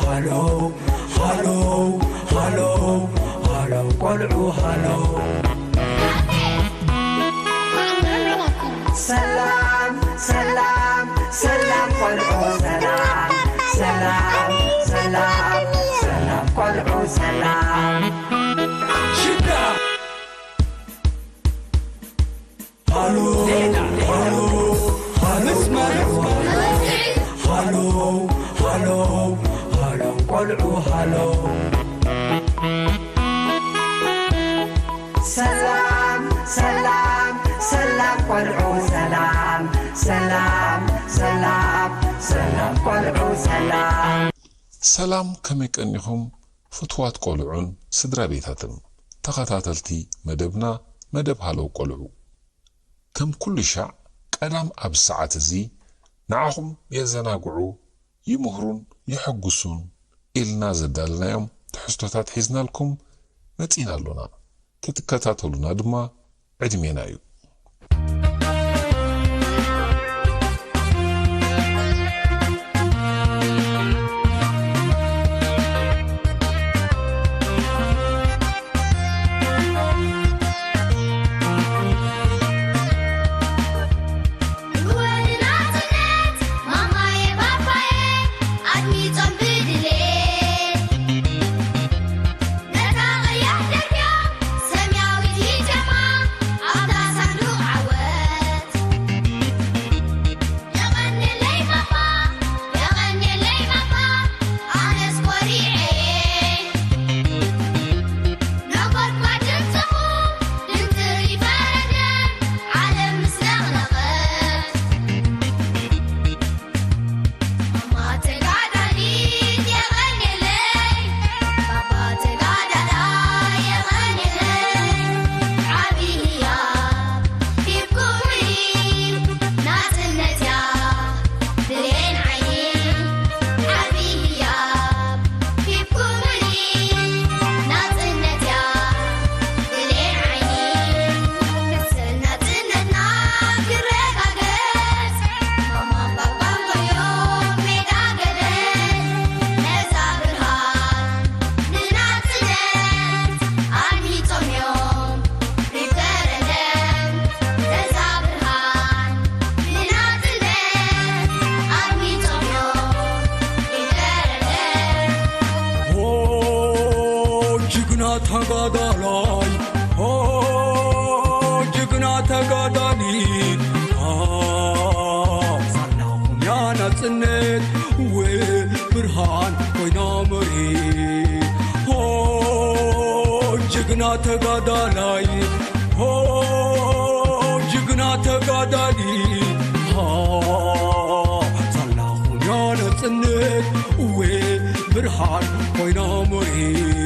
ሃሎ ሃሎ ሃሎ ሃሎ ቆልዑ ሃሎ። ሰላም ሰላም ሰላም ቆልዑ ሰላም ሰላም ሰላም ሰላም ቆልዑ ሰላም። ሽዳ ሃሎ ሃሎ ሃሎ ሃሎ ሃሎ ሃሎ ቆልዑ ሃሎ። ሰላም ሰላም ሰላም ቆልዑ ሰላም ሰላም ሰላም ሰላም ቆልዑ ሰላም። ሰላም፣ ከመይ ቀኒኹም ፍትዋት ቆልዑን ስድራ ቤታትን ተኸታተልቲ መደብና፣ መደብ ሃሎ ቆልዑ። ከም ኩሉ ሻዕ ቀዳም ኣብዚ ሰዓት እዚ ንዓኹም የዘናግዑ፣ ይምህሩን የሐጉሱን ኢልና ዘዳለናዮም ትሕዝቶታት ሒዝናልኩም መጺና ኣሎና። ክትከታተሉና ድማ ዕድሜና እዩ። ጅግና ተጋዳላይ፣ ኦ ጅግና ተጋዳሊት፣ ኦ ሳላኹም ያ ናጽነት፣ ው ብርሃን ኮይና መሬት። ኦ ጅግና ተጋዳላይ፣ ኦ ጅግና ተጋዳሊ፣ ኦ ሳላኹም ያ ናጽነት፣ ው ብርሃን ኮይና መሬት።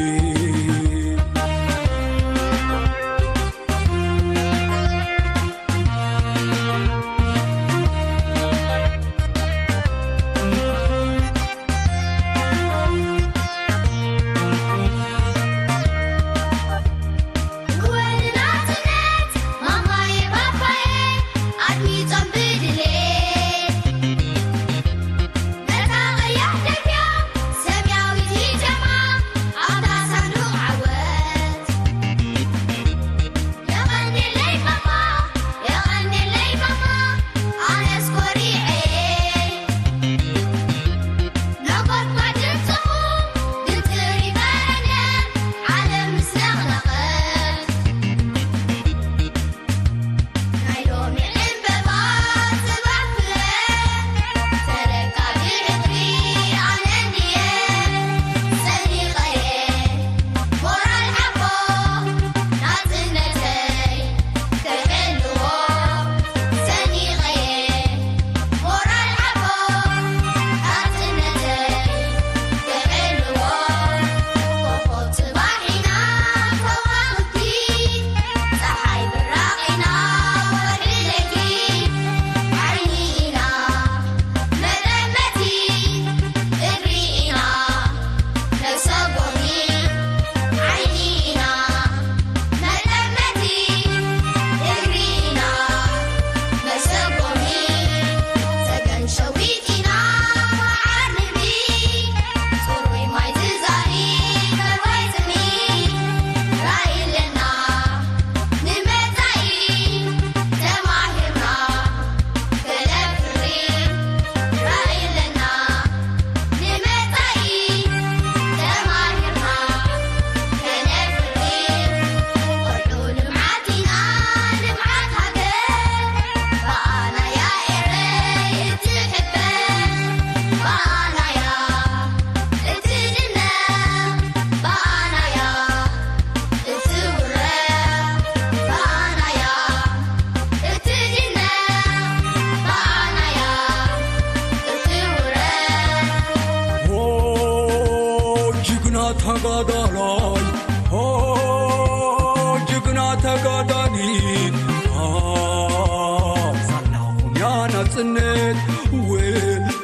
ናጽነት፣ እወ፣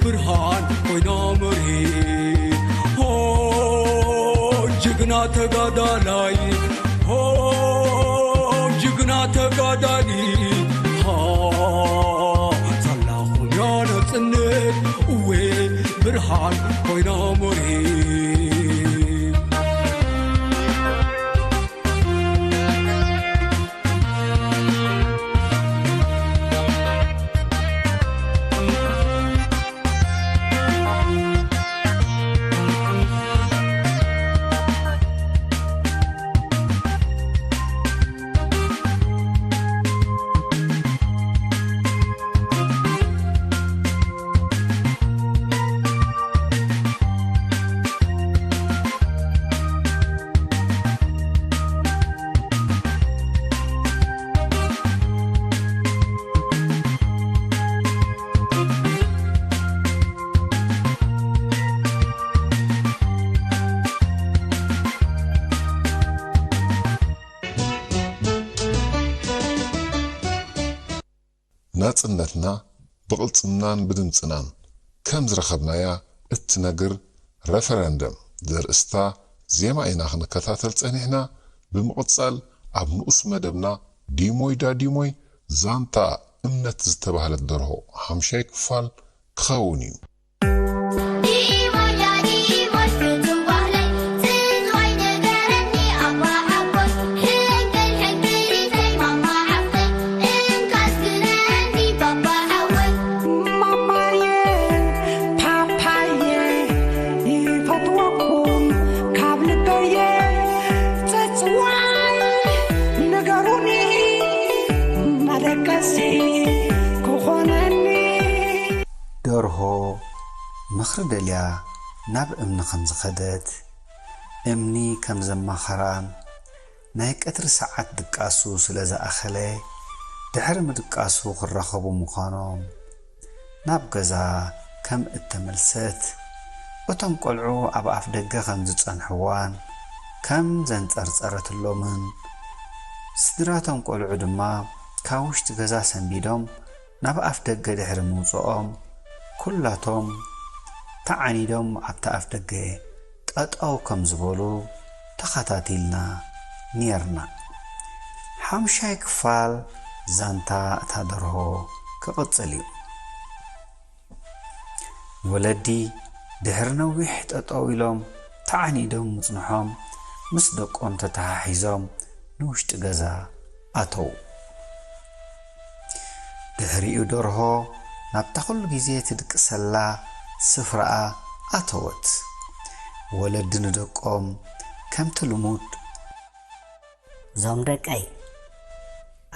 ብርሃን ኮይና መሪር። ሆ ጅግና ተጋዳላይ፣ ሆ ጅግና ተጋዳሊ፣ ሃ ሳላኹም ያ ናጽነት፣ እወ፣ ብርሃን ኮይና መሪር። ናጽነትና ብቕልጽምናን ብድምጽናን ከም ዝረኸብናያ እትነግር ረፈረንደም ዘርእስታ ዜማ ኢና ክንከታተል ጸኒሕና። ብምቕጻል ኣብ ንኡስ መደብና ዲሞይ ዳዲሞይ ዛንታ እምነት ዝተባህለት ደርሆ ሓምሻይ ክፋል ክኸውን እዩ። ዲሞይ ዳዲሞይ ፍቱው ባህለይ፣ ትንዋይ ንገረኒ ኣባ ሓጎስ፣ ሕንቅል ሕንቅሊተይ ማማ ሓፍተይ፣ እንካስ ግነኒ ባባ ሓወይ። ማማየ፣ ፓፓየ፣ ይፈትወኩም ካብ ልበየ፣ ጽጽዋይ ንገሩኒ መደቀሲ ክኾነኒ። ደርሆ ምኽሪ ደልያ ናብ እምኒ ከም ዝኸደት፣ እምኒ ከም ዘማኸራን፣ ናይ ቀትሪ ሰዓት ድቃሱ ስለ ዝኣኸለ፣ ድሕሪ ምድቃሱ ክራኸቡ ምዃኖም ናብ ገዛ ከም እተመልሰት፣ እቶም ቆልዑ ኣብ ኣፍ ደገ ከም ዝጸንሕዋን ከም ዘንጸርጸረትሎምን፣ ስድራቶም ቆልዑ ድማ ካብ ውሽጢ ገዛ ሰንቢዶም ናብ ኣፍ ደገ ድሕሪ ምውጽኦም፣ ኩላቶም ተዓኒዶም ኣብቲ ኣፍ ደገ ጠጠው ከም ዝበሉ ተኸታቲልና ኔርና። ሓምሻይ ክፋል ዛንታ እታ ደርሆ ክቕጽል እዩ። ወለዲ ድሕሪ ነዊሕ ጠጠው ኢሎም ተዓኒዶም ምጽንሖም፣ ምስ ደቆም ተተሓሒዞም ንውሽጢ ገዛ ኣተዉ። ድሕሪኡ ደርሆ ናብታ ኩሉ ግዜ ትድቅሰላ ስፍራኣ ኣተወት። ወለዲ ንደቆም ከምቲ ልሙድ፣ ዞም ደቀይ፣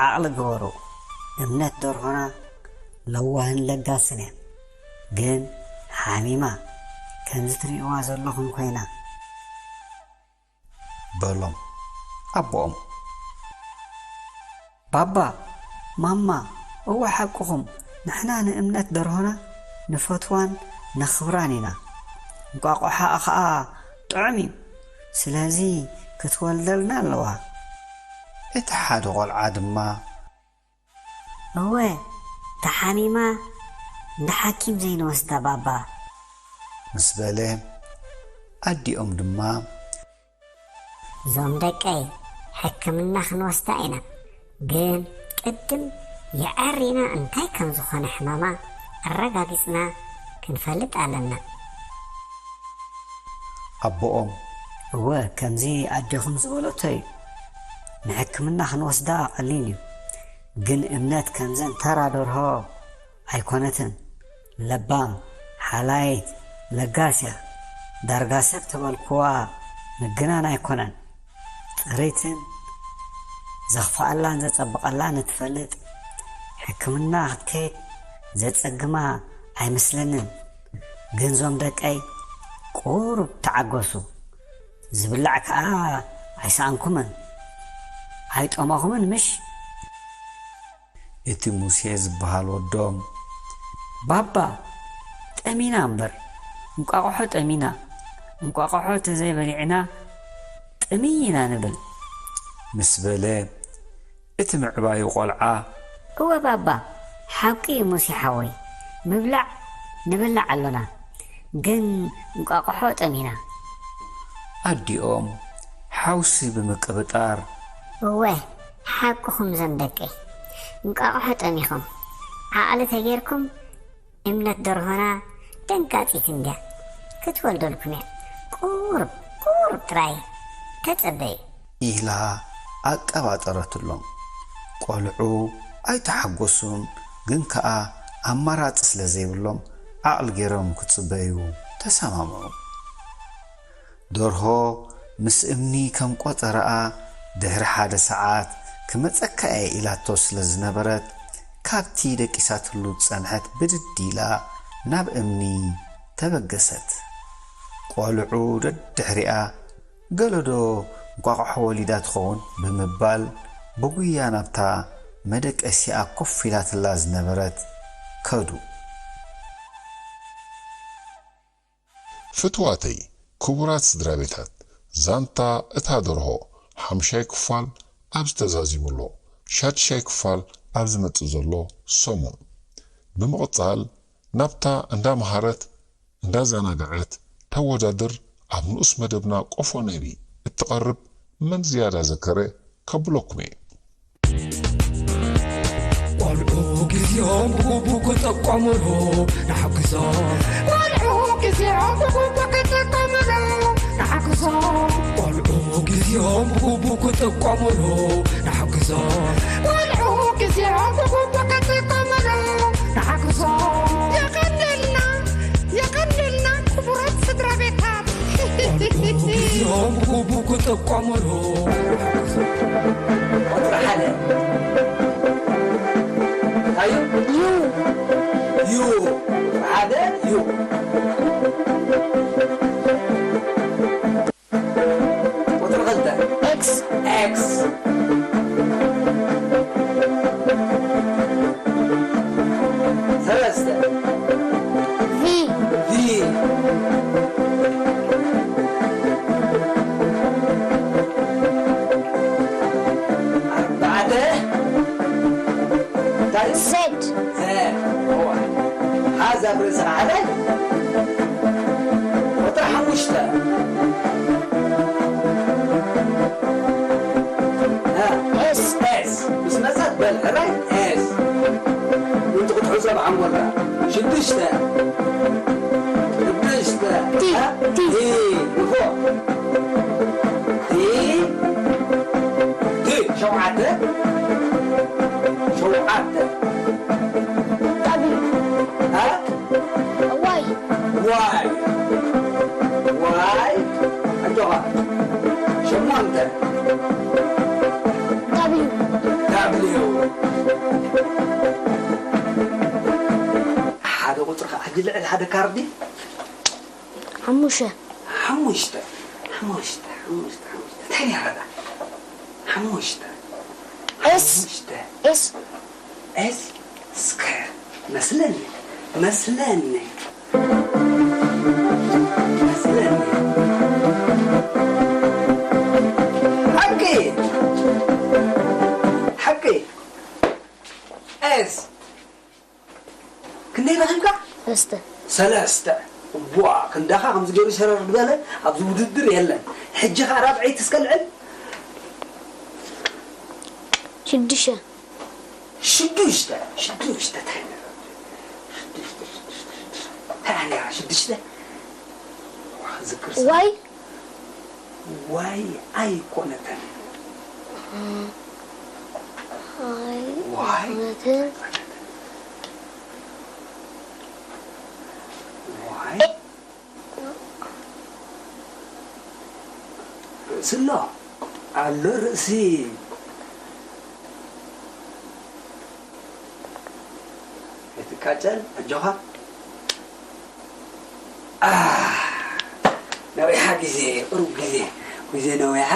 ዓቕሊ ግበሩ። እምነት ደርሆና ለዋህን ለጋስን እያ። ግን ሓሚማ፣ ከምዚ ትርእይዋ ዘለኹም ኮይና። በሎም ኣቦኦም። ባባ፣ ማማ፣ እወ ሓቅኹም፣ ንሕና ንእምነት ደርሆና ንፈትዋን ነኽብራን ኢና። እንቋቑሖኣ ኸኣ ጥዑም እዩ። ስለዚ ክትወልደልና ኣለዋ። እቲ ሓደ ቖልዓ ድማ፣ እወ፣ ተሓሚማ እንዳ ሓኪም ዘይንወስዳ ባባ። ምስ በለ፣ ኣዲኦም ድማ፣ ዞም ደቀይ፣ ሕክምና ክንወስዳ ኢና፣ ግን ቅድም የዐሪና እንታይ ከም ዝኾነ ሕማማ ኣረጋጊጽና ክንፈልጥ ኣለና። ኣቦኦም፣ እወ፣ ከምዚ ኣዴኹም ዝበለቶ እዩ። ንሕክምና ክንወስዳ ቀሊል እዩ፣ ግን እምነት ከምዘን ተራ ደርሆ ኣይኮነትን። ለባም፣ ሓላይት፣ ለጋስ እያ። ዳርጋ ሰብ ተበልክዋ ምግናን ኣይኮነን። ጽርይትን ዘኽፍኣላን ዘጸብቐላን እትፈልጥ፣ ሕክምና ክትከይድ ዘጸግማ ኣይመስለንን። ግን ዞም ደቀይ ቁሩብ ተዓገሱ። ዝብላዕ ከኣ ኣይሰኣንኩምን። ኣይጠመኹምን ምሽ? እቲ ሙሴ ዝበሃል ወዶም፣ ባባ፣ ጠሚና እምበር፣ እንቋቑሖ ጠሚና፣ እንቋቑሖ ተዘይበሊዕና ጥምይ ኢና ንብል። ምስ በለ፣ እቲ ምዕባዩ ቖልዓ፣ እወ ባባ፣ ሓቂ እዩ ሙሴ ሓወይ፣ ምብላዕ ንበልዕ ኣሎና፣ ግን እንቋቑሖ ጠሚና። ኣዲኦም ሓውሲ ብምቅብጣር። እወ፣ ሓቅኹም ዞም ደቀይ፣ እንቋቑሖ ጠሚኹም፣ ዓቕሊ ተጌርኩም እምነት ደርሆና ደንጋጺት እንድያ፣ ክትወልደልኩም እያ። ቁሩብ፣ ቁሩብ ጥራይ ተጸበዩ። ኢላ ኣቀባጠረትሎም። ቆልዑ ኣይተሓጎሱን፣ ግን ከኣ ኣማራጺ ስለ ዘይብሎም ዓቕሊ ገይሮም ክጽበዩ ተሰማምዑ። ደርሆ ምስ እምኒ ከም ቆጸረኣ ድሕሪ ሓደ ሰዓት ክመጸካ እየ ኢላቶ ስለ ዝነበረት፣ ካብቲ ደቂሳትሉ ዝጸንሐት ብድድ ኢላ ናብ እምኒ ተበገሰት። ቆልዑ ደድሕሪኣ፣ ገለዶ እንቋቑሖ ወሊዳ ትኸውን ብምባል ብጉያ ናብታ መደቀሲኣ ኮፍ ኢላትላ ዝነበረት ከዱ። ፍትዋተይ፣ ክቡራት ስድራ ቤታት፣ ዛንታ እታ ደርሆ ሓምሻይ ክፋል ኣብዚ ተዛዚሙ ኣሎ። ሻድሻይ ክፋል ኣብ ዝመጽእ ዘሎ ሰሙን። ብምቕጻል ናብታ እንዳመሃረት እንዳዘናግዐት ተወዳድር ኣብ ንኡስ መደብና ቆፎ ነቢ እትቐርብ መን ዝያዳ ዘከረ ከብለኩም እየ። ቆልዑ ግዜኦም ብግቡእ ክጥቀሙሉ ንሓግዞም። ቆልዑ ግዜኦም ብግቡእ ክጥቀሙሉ ንሓግዞም። ቆልዑ ግዜኦም ብግቡእ ክጥቀሙሉ ንሓግዞም። ቆልዑ ግዜኦም ብግቡእ ክጥቀሙሉ ንሓግዞም። የቐንየልና፣ የቐንየልና ክቡራት ስድራ ቤታት። ቆልዑ ግዜኦም ብግቡእ ክጥቀሙሉ። ቁጽሪ ሓደ። እንታይ እዩ? ዩ። ዩ። ቁጽሪ ሓደ፣ ዩ። ቁጽሪ ክልተ። ኤክስ። ኤክስ። ሰለስተ። ቪ። ቪ። ኣርባዕተ። እንታይ? ዜድ። ዘ-፣ እዋ። ሓዝ ኣብ ርእስኻ ሕራይ። ቁጽሪ ሓሙሽተ። እ። ኤስ። ኤስ። ምስ መጸት በል ሕራይ። ኤስ። ምንቲ ክትሕዞ ብሓንጎልካ። ሽዱሽተ። ሽዱሽተ። ቲ። እ? ቲ። ቲ። ንፉዕ። ቲ። ቲ። ሸውዓተ። ሸውዓተ። ዳብሊው። እ? ዋይ። ዋይ። ዋይ። ኣጆኻ። ሸሞንተ። ዳብሊው። ዳብሊው። ሓደ ቁጽሪ ከኣ ልዕል ሓደ ካርዲ። ሓሙሽተ። ሓሙሽተ። ሓሙሽተ። ሓሙሽተ። ሓሙሽተ። እንታይ ነይራ እዛ? ሓሙሽተ። ኤስ። ሓሙሽተ። ኤስ። ኤስ። እስከ መስለኒ። መስለኒ። መስለኒ። ሓቂ። ሓቂ። ኤስ። ክንደይ ረኺብካ? ሰለስተ። ሰለስተ። ዋ፣ ክንዳኻ ከምዚ ገይሩ ሸረር ዝበለ ኣብዚ ውድድር የለን። ሕጂ ኸኣ ራብዐይቲ እስከ ልዕል። ሽዱሽተ። ሽዱሽተ። ሽዱሽተ። እንታይ ነይራ? ሽዱሽተ፣ ሽዱሽተ፣ ሽዱሽተ። እንታይ ነይራ? ሽዱሽተ። ዋ፣ ክዝክር ሰብ። ዋይ። ዋይ ኣይኮነተን። ዋይ ዋይ። ኣይኮነትን። ዋይ። ርእሲ ኣሎ። ኣሎ ርእሲ። ኣይትቃጨል፣ ኣጆኻ። ኣህ፣ ነዊሓ ግዜ፣ ቁሩብ ግዜ፣ ግዜ ነዊሓ።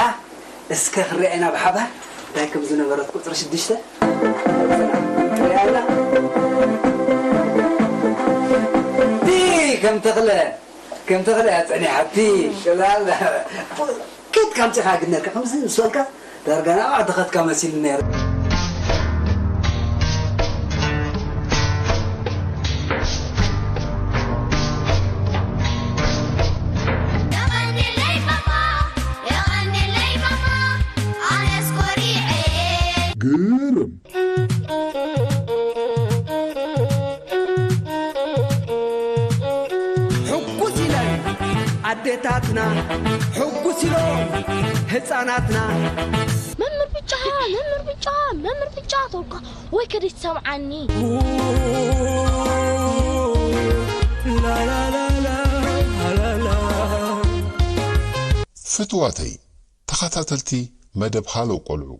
እስከ ክንሪኣና ብሓባር እንታይ ከም ዝነበረት ቁጽሪ ሽዱሽተ። ርኣና። ዲ ከም ተኽለ፣ ከም ተኽለ እያ ጸኒሓ። ዲ፣ ቀላል። ኬት ካምጺኻ ግን ነርካ፣ ከምዚ ምስ በልካ ዳርጋ ናብ ዓዲ ኸድካ መሲሉ ነይሩ። ኣዴታትና ሕጉስ ኢሎም ህፃናትና። መምህር ብጫ፣ መምህር ብጫ፣ መምህር ብጫ ተውካ ወይ ከደይ ትሰምዓኒ። ፍትዋተይ ተኸታተልቲ መደብ ሃለው ቆልዑ፣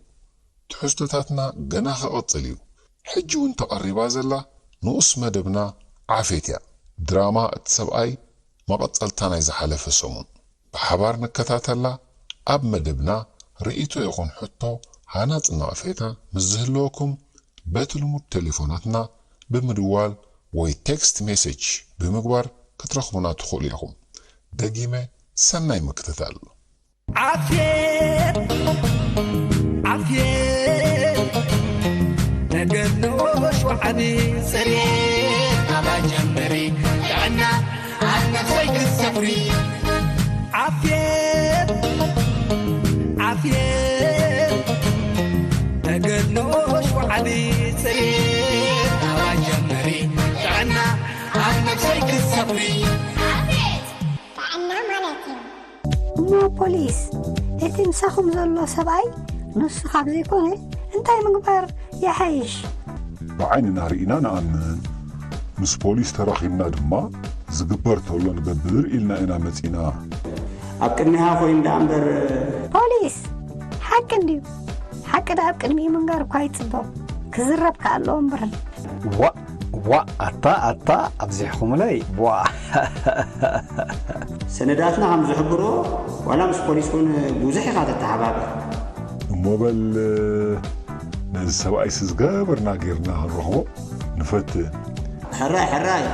ትሕዝቶታትና ገና ክቕጽል እዩ። ሕጂ እውን ተቐሪባ ዘላ ንኡስ መደብና ዓፌት እያ። ድራማ እቲ ሰብኣይ መቐጸልታ ናይ ዝሓለፈ ሰሙን። ብሓባር ንከታተላ። ኣብ መደብና ርእይቶ ይኹን ሕቶ፣ ሃናጺ ነቐፌታ ምስ ዝህልወኩም በቲ ልሙድ ቴሌፎናትና ብምድዋል ወይ ቴክስት ሜሴጅ ብምግባር ክትረኽቡና ትኽእሉ ኢኹም። ደጊመ ሰናይ ምክትታል። ዓፌት፣ ዓፌት፣ ተገድሎ ሸውዓሊ ጽሬት ኣባጀምሪ ጥዕና ኣብ ነፍሰይ ክትሰፍሪ። ዓፌት፣ ዓፌት፣ ተገድሎ ሸውዓሊ ጽሬት ኣባጀምሪ ጥዕና ኣብ ነፍሰይ ክትሰፍሪ። ዓፌት! ጥዕና ማለት እዩ። እሞ ፖሊስ፣ እቲ ምሳኹም ዘሎ ሰብኣይ ንሱ ካብ ዘይኮነ እንታይ ምግባር ይሓይሽ? ብዓይንና ርኢና ንኣምን፣ ምስ ፖሊስ ተራኺብና ድማ ዝግበር ተሎ ንገብር ኢልና ኢና መጺና። ኣብ ቅድሚኻ ኮይኑ ደኣ እምበር። ፖሊስ፣ ሓቂ እንድዩ። ሓቂ ደኣ ኣብ ቅድሚኡ ምንጋር እኳ ይጽበው። ክዝረብ ከኣ ኣለዎ እምበር። ዋእ፣ ዋእ፣ ኣታ፣ ኣታ፣ ኣብዚሕኩምለይ፣ ዋእ። ሰነዳትና ከም ዝሕብሮ፣ ዋላ ምስ ፖሊስ ኮን ብዙሕ ኢኻ ተተሓባበር። እሞ በል፣ ነዚ ሰብኣይሲ ዝገበርና ጌርና ክንረኽቦ ንፈትን። ሕራይ፣ ሕራይ፣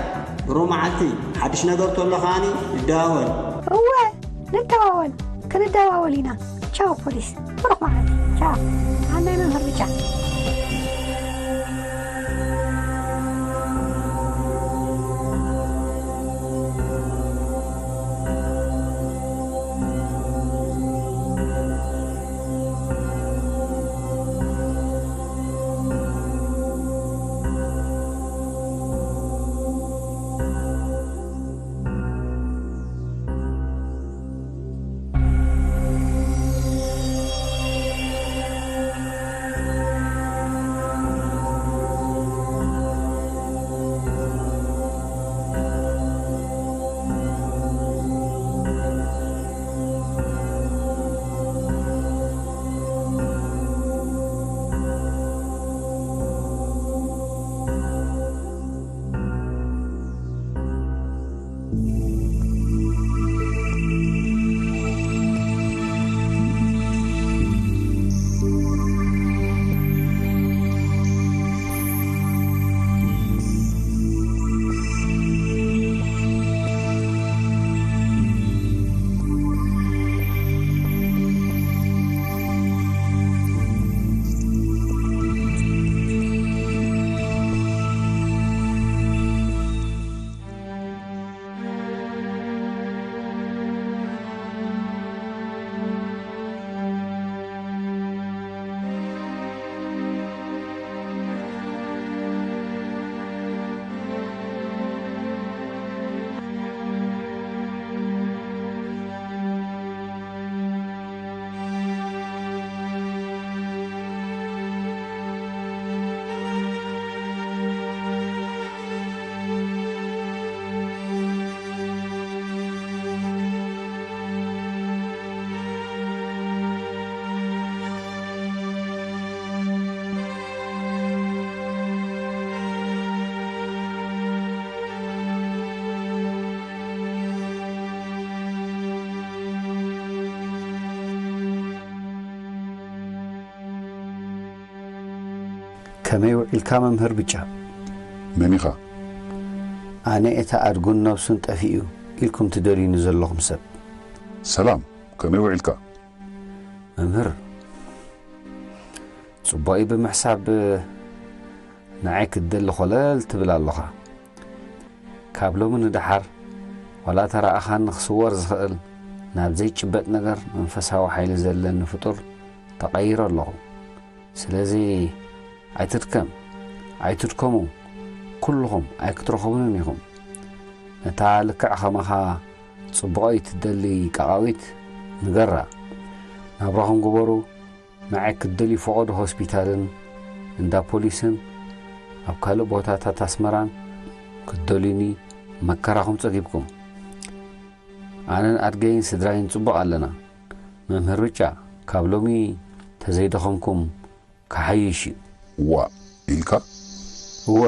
ብሩህ መዓልቲ፣ ሓድሽ ነገር ተሎ ከኣኒ ንደዋወል። እወ፣ ንደዋወል፣ ክንደዋወል ኢና። ቻው ፖሊስ፣ ብሩኽ መዓልቲ። ቻው። ኣናይ መምህር ብጫ። ከመይ ውዒልካ መምህር ብጫ? መን ኢኻ? ኣነ እታ ኣድጉን ነብሱን ጠፊኡ ኢልኩም ትደልዩኒ ዘለኹም ሰብ። ሰላም፣ ከመይ ውዒልካ? መምህር፣ ጽቡቕ እዩ ብምሕሳብ ንዓይ ክትደሊ ኮለል ትብል ኣለኻ። ካብ ሎሚ ንደሓር ዋላ ተራእኻኒ ክስወር ዝኽእል ናብ ዘይጭበጥ ነገር መንፈሳዊ ሓይሊ ዘለኒ ፍጡር ተቐይረ ኣለኹ። ስለዚ ኣይትድከም፣ ኣይትድከሙ፣ ኩልኹም ኣይክትረኽቡንን ኢኹም። ነታ ልክዕ ኸማኻ ጽቡቐይ ትደሊ ቃቓዊት ንገራ። ናብራኹም ግበሩ። ንዓይ ክትደልዩ ፈቐዶ ሆስፒታልን እንዳ ፖሊስን ኣብ ካልእ ቦታታት ኣስመራን ክትደልዩኒ መከራኹም ጸጊብኩም። ኣነን ኣድገይን ስድራይን ጽቡቕ ኣለና። መምህር ብጫ፣ ካብ ሎሚ ተዘይደኸምኩም ክሓይሽ እዩ። ዋእ ኢልካ? እወ፣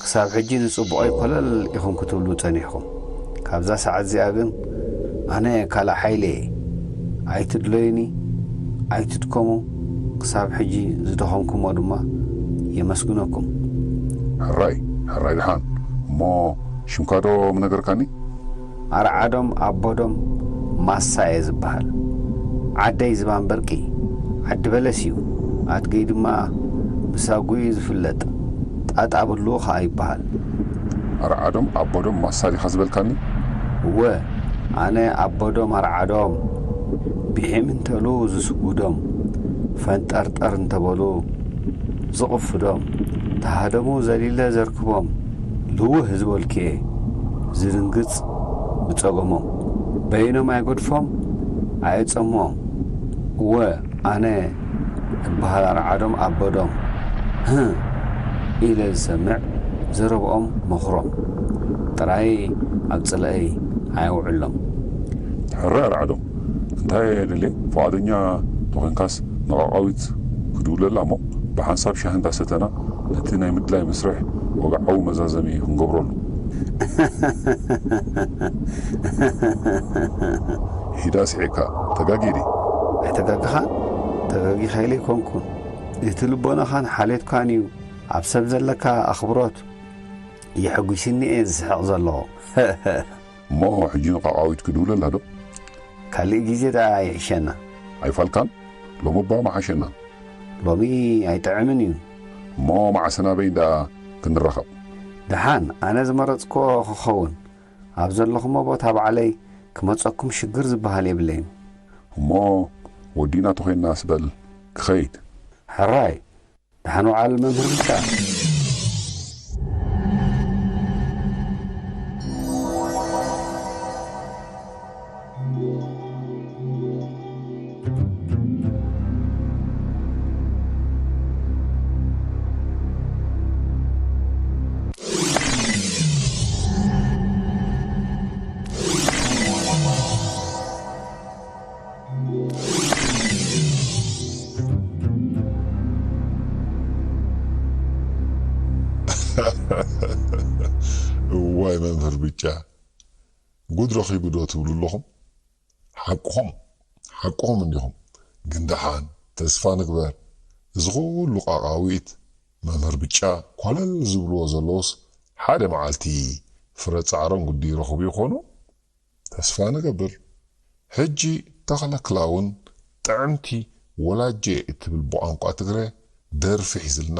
ክሳብ ሕጂ ንጽቡቐይ ኮለል ኢኹም ክትብሉ ጸኒሕኩም። ካብዛ ሰዓት እዚኣ ግን ኣነ ካልእ ሓይሊ እየ። ኣይትድለዩኒ፣ ኣይትድከሙ። ክሳብ ሕጂ ዝደኸምኩሞ ድማ የመስግነኩም። ሕራይ፣ ሕራይ ደሓን። እሞ ሽምካ ዶ ምነገርካኒ? ኣርዓዶም ኣቦዶም ማሳ እየ ዝበሃል። ዓደይ ዝባን በርቂ፣ ዓዲ በለስ እዩ። ኣድገይ ድማ ብሳጉ እዩ ዝፍለጥ። ጣጣ ብሉ ኸኣ ይበሃል። ኣርዓዶም ኣቦዶም ማሳ ዲኻ ዝበልካኒ? እወ፣ ኣነ ኣቦዶም ኣርዓዶም። ቢሒም እንተሉ ዝስጉዶም፣ ፈንጠርጠር እንተበሉ ዝቕፍዶም፣ ተሃደሙ ዘሊለ ዘርክቦም፣ ልውህ ዝበልኩ'የ ዝድንግጽ ብጸገሞም። በይኖም ኣይገድፎም ኣየጸምኦም። እወ፣ ኣነ እበሃል ኣርዓዶም ኣበዶም። ህእ ኢለ ዝሰምዕ ዘረብኦም መኽሮም ጥራይ ኣብ ጽልአይ ኣየውዕሎም። ሕራይ ኣርዓዶም፣ እንታይ እየ ደልየ? ፍቓደኛ ተኾይንካስ ንቓቓዊት ክድውለላ እሞ ብሓንሳብ ሻሂ እንዳሰተና ነቲ ናይ ምድላይ መስርሕ ወግዓዊ መዛዘሚ ክንገብረሉ። ሂዳ ስዒካ፣ ተጋጊ ድየ? ኣይተጋግኻን፣ ተጋጊኻ ኢለ ኣይኮንኩን። እቲ ልቦናኻን ሓልዮትካን እዩ ኣብ ሰብ ዘለካ ኣኽብሮት የሐጒስኒ እየ ዝስሕቕ ዘለኹ። እሞ ሕጂ ንቓቓዊት ክድውለላ ዶ? ካልእ ግዜ ደኣ ይሕሸና። ኣይፋልካን? ሎሚ እባ ምሓሸና። ሎሚ ኣይጥዕምን እዩ። እሞ መዓሰ ናበይ ደኣ ክንራኸብ? ደሓን፣ ኣነ ዝመረጽክዎ ክኸውን። ኣብ ዘለኹሞ ቦታ ባዕለይ ክመጸኩም ሽግር ዝበሃል የብለይን። እሞ ወዲና ተኾይንናስ በል ክኸይድ። ሕራይ፣ ደሓን ወዓል መምህር ብጫ። እዋይ መምህር ብጫ፣ ጉድ ረኺቡ ዶ ትብሉ ኣለኹም? ሓቅኹም፣ ሓቅኹም እንዲኹም። ግን ደሓን ተስፋ ንግበር። እዚ ኩሉ ቃቃዊት መምህር ብጫ ኮለል ዝብልዎ ዘለውስ ሓደ መዓልቲ ፍረ ጻዕሮም ግዲ ይረኽቡ ይኾኑ? ተስፋ ንገብር። ሕጂ ተኽለ ክላውን ጥዕምቲ ወላጄ እትብል ብቋንቋ ትግረ ደርፊ ሒዝልና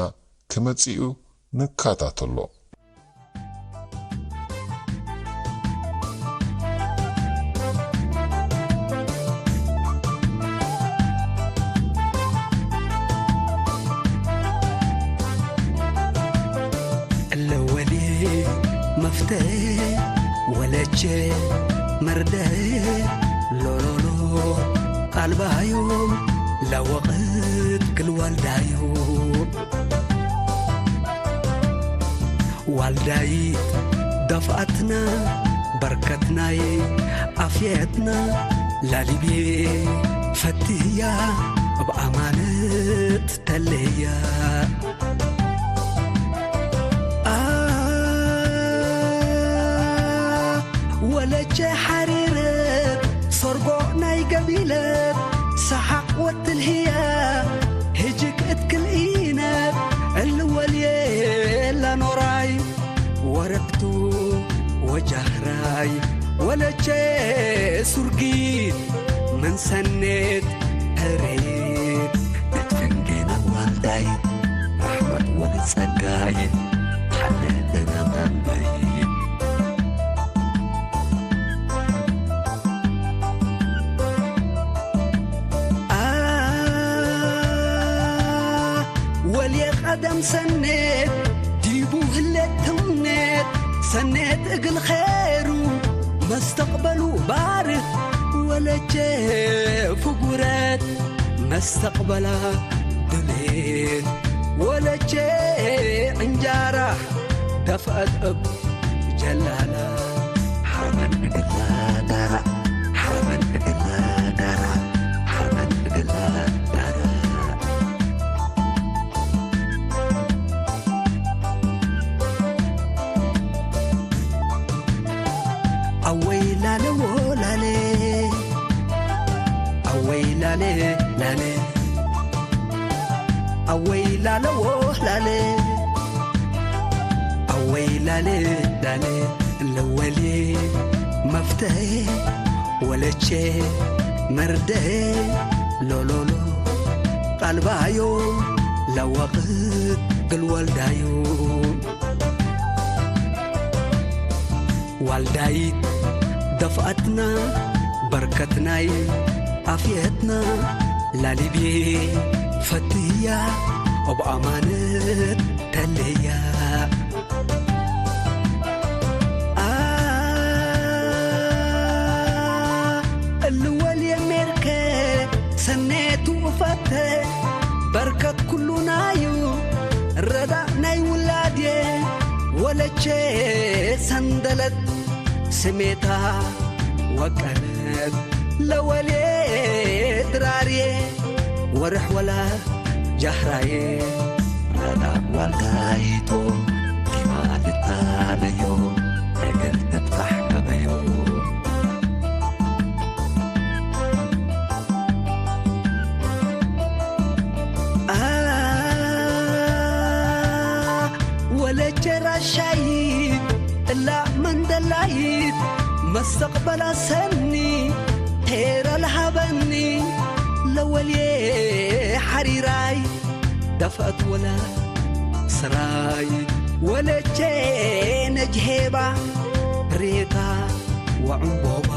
ክመጽእ እዩ፣ ንከታተሎ። እለወሌ መፍተ ወለቼ መርደ ሎሎሎ ቃልባዮም ላወቕት ክልዋልዳዮ ዋልዳይ ደፍኣትና በርከትናይ ኣፍየትና ላሊቤ ፈትያ ብኣማነት ተለያ አ ወለቼ ሓሪረት ሰርጎ ናይ ገቢለት ሰሓቕ ወትልህያ ህጅግ እትክልኢነት እልወልየ ላኖራይ ወረብቱ ወጃህራይ ወለቼ ሱርጊት መንሰኔት ሕሬት እትፍንጌና ዋልዳይ ኣሕመድ ወልድ ጸጋይ ሓደ ደጋማንበይ አ ወልየ ቀደም ሰኔት ዲቡ ህለት ትምኔት ሰኔት እግል ኼሩ መስተቕበሉ ባርህ ወለቼ ፍጉረት መስተቕበላ ድሌት ወለቼ ዕንጃራ ደፍአት እብ ጀላላ ሓመድ ንግላ ዳራ ሓመድ ንግላ ዳራ ሓመድ ንግላ ዳራ ኣወይ ላለዎ ላለ ኣወይ ላለ ላለ ኣወይ ላለዎ ላለ ኣወይ ላለ ላለ ለወልየ መፍተሄ ወለቼ መርደሄ ሎሎሎ ቃልባዮ ለወቕት ግልወልዳዩ ዋልዳይት ደፍኣትና በርከትናይ ኣፍየትና ላሊቤ ፈትያ ኣብ ኣማነት ተለያ እልወል የሜርከ ሰኔቱ እፈተ በርከት ኩሉናዩ ረዳእ ናይ ውላድየ ወለቼ ሰንደለት ስሜታ ወቀነት ለወልየ ድራርየ ወርሕ ወላ ጃህራየ ረዳእ ዋልዳይቶም ዲማ ልታበዮ ነገር ተጥፋሕ ገበዮ ወለጀ ራሻይት እላ መንደላይት መስተቕበላ ሰኒ ሄራ ለሃበኒ ለወልየ ሓሪራይ ደፍአት ወላ ስራይ ወለቼ ነጅሄባ ሬታ ወዕንቦባ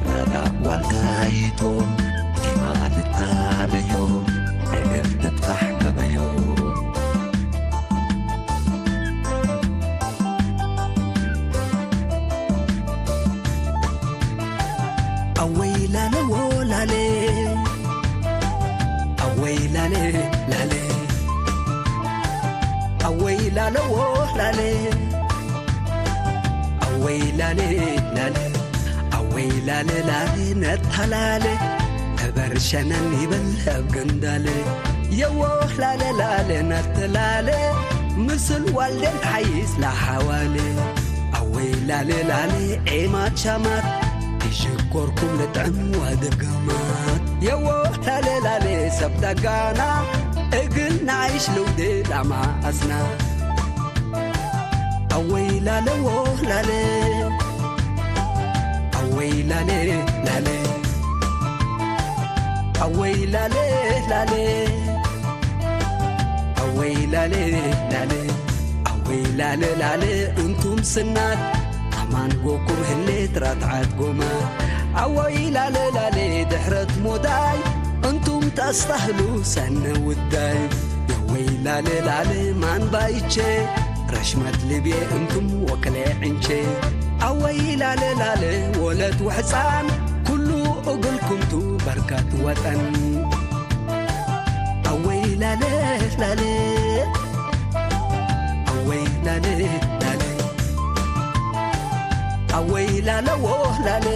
ረዳ ዋልዳይቶም ዲማ ልታበዮ ነገር ተጥፋሕ ገበዮ ኣወይ ላለ ወላለ ኣወይ ላለ ላለ ኣወይ ላለ ወላለ ኣወይ ላለ ላለ ኣወይ ላለ ላለ ነታላለ ተበርሸነን ይበል ኣብ ገንዳለ የወህ ላለ ላለ ነተላለ ምስል ዋልደን ሓይስ ላሓዋለ ኣወይ ላለ ላለ ዔማት ሻማት ይሽኮርኩም ልጥዕም ዋደገማት የወህ ላለ ላለ ሰብ ዳጋና እግል ናይሽ ልውደ ላማ ኣስና ኣወይ ላለ ወህ ላለ ኣወይ ላለ ላለ ኣወይ ላለ ላለ ኣወይ ላለ ላለ ኣወይ ላለ ላለ እንቱም ስናት ኣማን ጎኩም ህሌት ራትዓት ጎማ ኣወይ ላለ ላለ ድሕረት ሞዳይ እንቱም ተስተህሉ ሰነ ውዳይ የወይ ላለ ላለ ማን ባይቼ ረሽመት ልቤ እንቱም ወክለ ዕንቼ ኣወይ ላለ ላለ ወለት ወሕፃን ኩሉ እግልኩምቱ በርካት ወጠን ኣወይ ላለ ላለ ኣወይ ላለ ላለ ኣወይ ላለ ወህ ላለ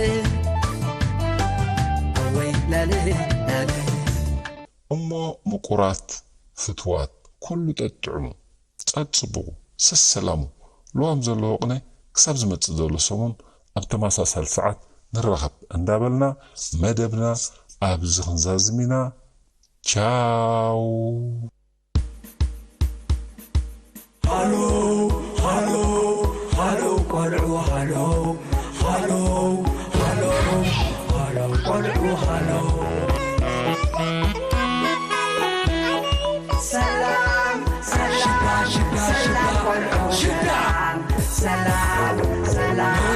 ኣወይ ላለ ላለ እሞ ምቁራት ፍትዋት ኩሉ ጠጥዑሙ ጸጽብቑ ሰሰላሙ ልዋም ዘለዎ ቅነ ክሳብ ዝመጽእ ዘሎ ሰሙን ኣብ ተመሳሳሊ ሰዓት ንራኸብ እንዳበልና መደብና ኣብዚ ክንዛዝም ኢና። ቻው። ሃሎ ሃሎ ሃሎ ቆልዑ ሃሎ ሃሎ ሃሎ ሃሎ ቆልዑ ሃሎ ሰላም ሰላም ሽዳ ሽዳ ሽዳ ሰላም ቆልዑ ሽዳ ሰላም ሰላም